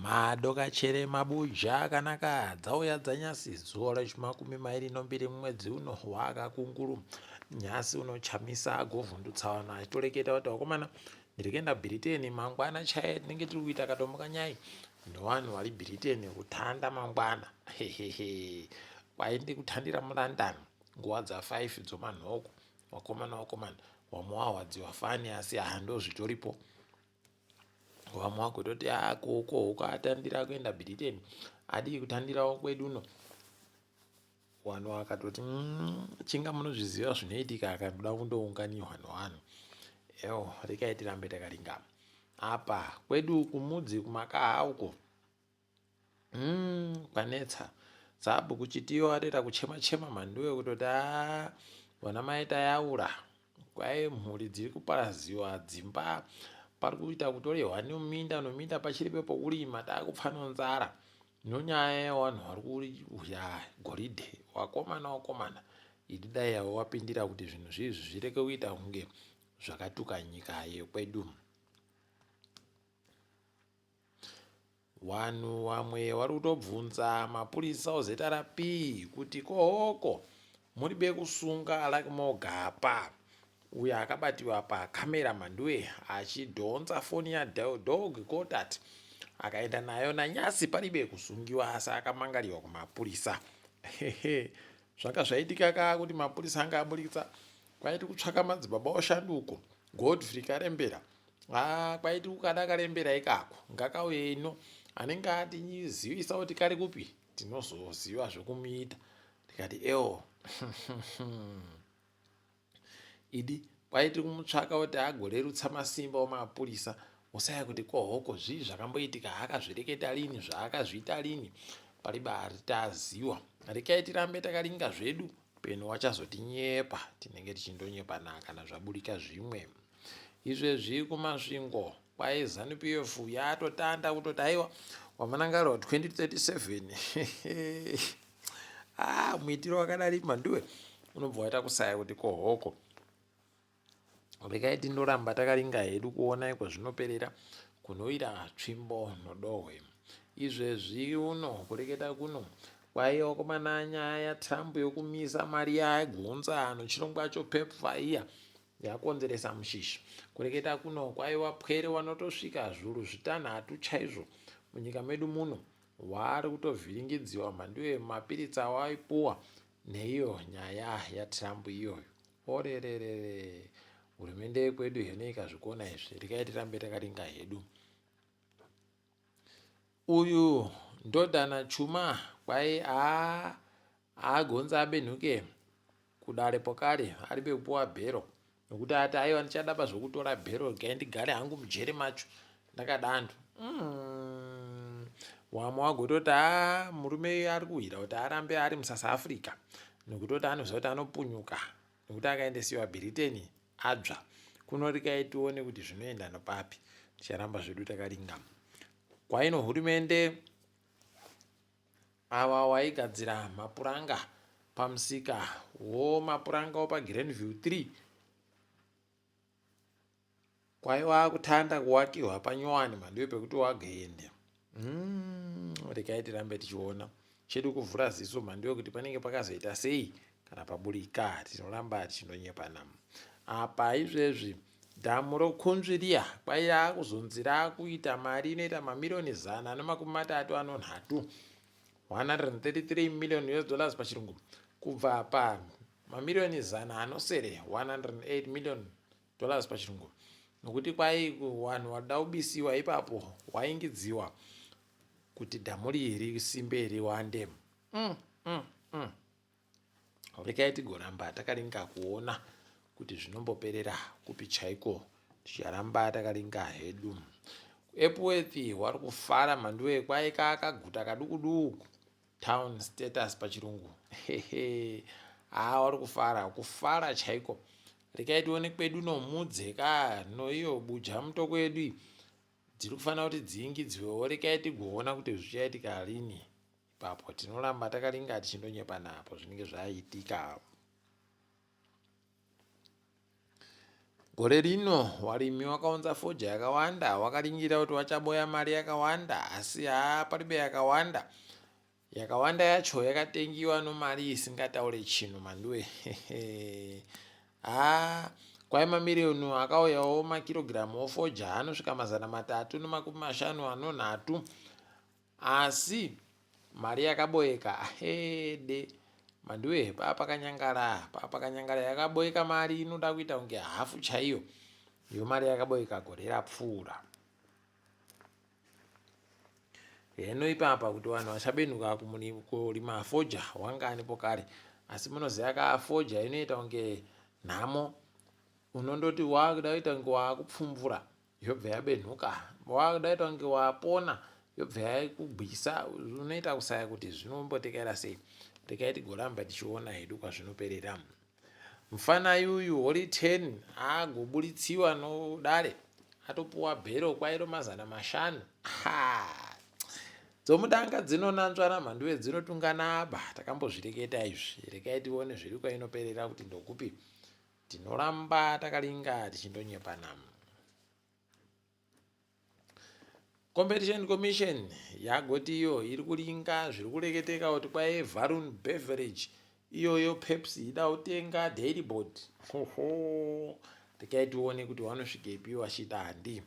Madokachere mabuja akanaka dzauya dzanyasi zuva rechimakumi mairi nombiri mumwedzi uno waakakunguru nyasi uno Chamisa agovhundutsa vanhu achitoreketa kuti vakomana ndiri kuenda Bhiriteni mangwana chaiye tinenge tiri kuita katombo kanyai nevanhu vari Bhiriteni kutanda mangwana hehehe kwaindi kutandira muLondon nguva dza 5 dzomanhoko vakomana vakomana wamwe wahwadziwa fani asi haa ndozvitoripo Vamwe vagototi haa ko ko uko atandira kuenda Britain adii kutandirawo kwedu uno. Vanhu vakatoti mm, chinga munozviziva zvinoitika akanoda kundounganirwa nevanhu. Ewo rekai tirambe takaringama. Apa kwedu kumudzi kumakaha uko Mm, kwanetsa sabhuku chitiyo atoita kuchema chema mhanduwe kutoti aa vana mai tayaura kwai mhuri dziri kuparaziwa dzimba pari kuita kutorehwa neminda nominda pachiri pepokurima takupfa nonzara nonyaya yevanhu vari kuuya goridhe wakomana wakomana idi dai yavo wapindira kuti zvinhu zvizvi zvireke kuita kunge zvakatuka nyika yekwedu. Wanhu wamwe wari kutobvunza mapurisa oZRP kuti kohoko muri bekusunga Luckmore Gapa uyo akabatiwa pakamera Mhanduwe achidhonza foni yaDog Goddard akaenda nayo nanyasi paribe kusungiwa asi akamangariwa kumapurisa. Hehe zvanga zvaitika ka kuti mapurisa anga aburitsa kwaiti kutsvaka madzibaba oshanduko Godfrey Karembera Haa kwaiti ukada karembera ikako ngakauye ino anenge atizivisa kuti kari kupi tinozoziva zvekumuita ndikati ewo idi kwaiti kumutsvaka kuti agorerutsa masimba omapurisa usaya kuti kohoko zvii zvakamboitika akazvireketa lini zvaakazviita lini pariba aritaziwa rekai tirambe takaringa zvedu peno wachazotinyepa tinenge tichindonyepana kana zvaburika zvimwe Izvezvi kuMasvingo kwai Zanu PF yatotanda kutoti aiwa waManangarwa 2037 ah, muitiro wakadari manduwe unobva waita kusaya kuti kohoko rekai tindoramba takaringa hedu kuona iko zvinoperera kunowira tsvimbo nodohwe izvezvi uno kureketa kuno kwaiwa komana nyaya yaTrump yokumisa mari yagonza nochirongwa chopepfa iya Yakonzeresa mushishi. Kureketa kuno kwaiwa pwere wanotosvika zvuru zvitanhatu chaizvo munyika medu muno wari kutovhiringidziwa mhanduwe mapiritsi awaipuwa neiyo nyaya yaTrump iyoyo. Orererere hurumende yekwedu heno ikazvikona izvi rekai tirambe takaringa hedu. Uyu ndodana Chuma kwai haa Haagonzi abenhuke kudare pokare ari pekupuwa bhero nokuti ati aiwa ndichada pazvokutora bhero regai ndigare hangu mujere macho ndakadandu mm. Wamwe wagototi haa murume uyu ari kuhwira kuti arambe ari musouth africa nokutoti anoziva kuti anopunyuka nekuti akaendesiwa bhiriteni adzva kuno regai tione kuti zvinoenda nopapi ticharamba zvedu takaringa kwaino hurumende Ava waigadzira mapuranga pamusika womapuranga wopaGrandview 3 kwaiva kutanda kuwakiwa panyowani mhanduwe pekuti wagende mm, regai tirambe tichiona chedu kuvhura ziso mhanduwe kuti panenge pakazoita sei kana paburika tinoramba tichindonyepana apa izvezvi Dhamu roKunzvi riya kwaiva kuzonzi rakuita mari inoita mamiriyoni 133, 133 million US dollars pachirungu, kubva pa mamiriyoni 106, 108 million dollars pachirungu, nokuti kwai vanhu vanoda kubisiwa ipapo waingidziwa kuti dhamu riyi risimbe riwande. Mm, mm, mm. Rekai tigoramba takaringa kuona kuti zvinomboperera kupi chaiko. Ticharamba takaringa hedu. KuEpworth wari kufara mhanduwe kwai kakaguta kaduku duku. Town status pachirungu. Hehe. Haa wari kufara, kufara chaiko. Rekai tione kwedu nomudze ka noiyo buja mutoko yedu iyi. Dziri kufanira kuti dziingidziwewo rekai tigoona kuti zvichaitika rini. Ipapo tinoramba takaringa tichindonyepana apo zvinenge zvaitika. Gore rino warimi wakaunza fodya yakawanda wakaringira kuti wachaboya mari yakawanda asi haa paribe yakawanda. Yakawanda yacho yakatengiwa nomari isingataure chinhu mhanduwe. Haa kwai mamiriyoni akauyawo makirogiramu ofodya anosvika 350 anonhatu Asi mari yakaboeka hede Mandiwe paapakanyangara paapakanyangara yakaboeka mari inoda kuita kunge hafu chaiyo iyo mari yakaboeka gore rapfuura. Heno ipapa kuti vanhu vachabenuka kurima foja wanga anipo kare asi munoziva ka foja inoita kunge nhamo unondoti wakuda kuita kunge wakupfumvura yobva yabenhuka wakuda kuita kunge wapona yobva yakugwisa unoita kusaya kuti zvinombotekaira sei regai tigoramba tichiona hedu kwazvinoperera mufana yuyu holy 10 agoburitsiwa nodare atopuwa bhero kwairo 500 ha dzomudanga dzinonanzvana mhanduwe dzinotungana aba takambozvireketa izvi regai tione zviri kwainoperera kuti ndokupi Tinoramba takaringa tichindonyepana. Competition Commission yagoti iyo iri kuringa zviri kureketeka kuti kwaye Varun Beverage iyoyo Pepsi ida kutenga Dairy Board. Hoho, rekai tione kuti vanosvikepi vachida handi.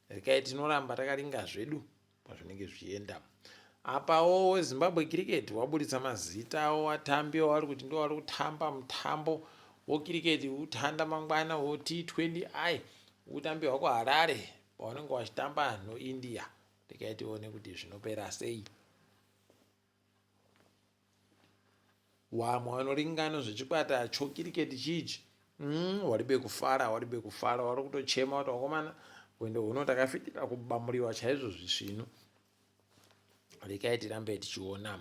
Rekai tinoramba takaringa zvedu pazvinenge zvichienda. Apawo weZimbabwe Cricket waburitsa mazita awo vatambi wavari kuti ndiwo vari kutamba mutambo wokiriketi utanda mangwana woT20I utambirwa kuHarare pavanenge vachitamba noIndia. Regai tione kuti zvinopera sei. Wamwe vanoringano zvechikwata chokiriketi chichi waribe kufara waribe kufara wari kutochema kuti wakomana hwendo huno takafitira kubamuriwa chaizvo zvisvinu rekai tirambe tichiona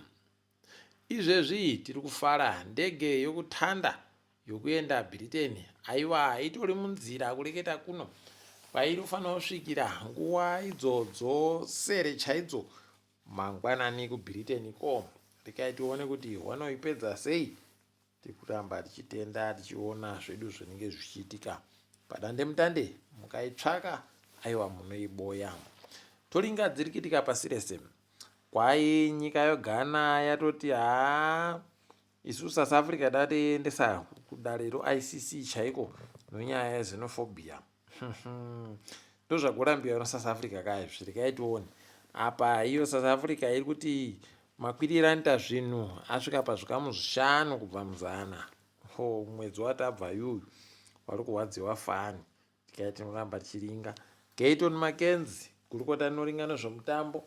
izvezvi tiri kufara ndege yokutanda yokuenda Britain aiwa itori munzira kureketa kuno kwainofanira kusvikira nguva idzodzo sere chaidzo Mangwanani kuBritain ko rekai tione kuti wanoipedza sei tikuramba tichitenda tichiona zvedu zvinenge zvichiitika padandemutande mukaitsvaka aiwa munoiboya toringa dziri kuitika pasi rese kwai nyika yoGhana yatoti haa isu South Africa datiendesa kudare roICC chaiko nonyaya yexenophobia ndozvakurambiwa nosouth africa kaya izvi regai tione apa iyo south africa iri kuti makwiriro anoita zvinhu asvika pazvikamu zvishanu kubva muzana ho mwedzi watabva yuyu wari kurwadziwa fani tikai tinoramba tichiringa gayton mackenzie gurukota rinoringa nezvemutambo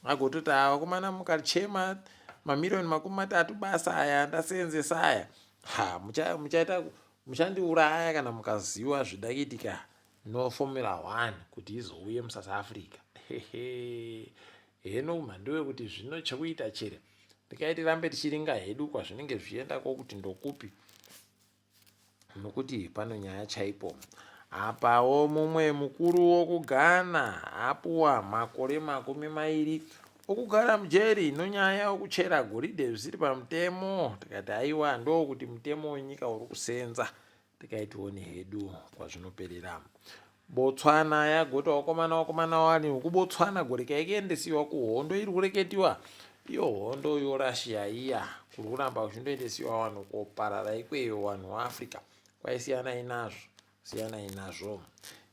agototi ava vakomana mukachema mamiriyoni 30 basa aya ndaseenzesa aya ha muchaita Muchandiuraya kana mukaziva zvida kuitika no Formula 1 kuti izouye muSouth Africa. Hehe. Heno mhanduwe kuti zvino chekuita chere. Regai tirambe tichiringa hedu kwazvinenge zvichienda ko kuti ndokupi. Nokuti pano nyaya chaipo. Apawo mumwe mukuru wokuGhana apuwa makore 20 okugara mujeri nonyaya yokuchera goridhe zvisiri pamutemo. Tikati aiwa ndokuti mutemo wenyika uri kusenza. Tikai tione hedu kwazvinoperera. Botswana yagoti wakomana wakomana wani wekuBotswana gore kaikuendesiwa kuhondo iri kureketiwa iyo hondo yoRussia iya kuri kuramba kuchindoendesiwa vanhu koparara ikweyo vanhu vaAfrica kwaisiyanai nazvo Siyanai nazvo.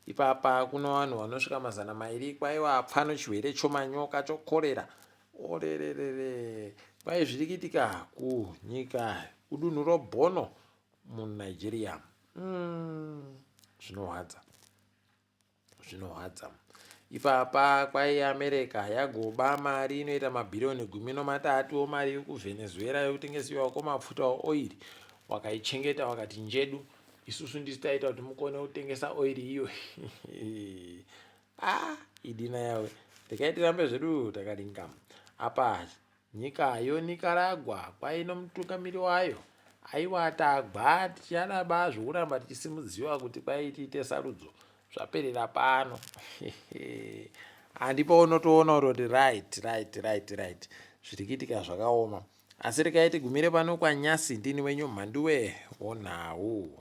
Ipapa kuno vanhu vanosvika 200 kwaiva pfano chirwere chomanyoka chokorera. Orererere. Kwai zviri kuitika kunyika kudunhu roBono muNigeria. Zvinorwadza. Zvinorwadza. Ipapa kwai America yagoba mari inoita mabhiriyoni 13 omari yekuVenezuela yekutengesiwa kwemafuta oiri wakaichengeta wakati njedu isusu ndisu taita kuti mukone kutengesa oiri iyo ah idina yawe rekai tirambe zvedu takaringa apa Nyika yoNicaragua kwaino mutungamiri wayo aiwa tagwa ticharamba zvokuramba tichisimudziwa kuti kwai tiite sarudzo zvaperera pano handipo unotoona kutoti right right right right zviri kuitika zvakaoma asi rekai tigumire pano kwanyasi ndini wenyu mhanduwe wonhau.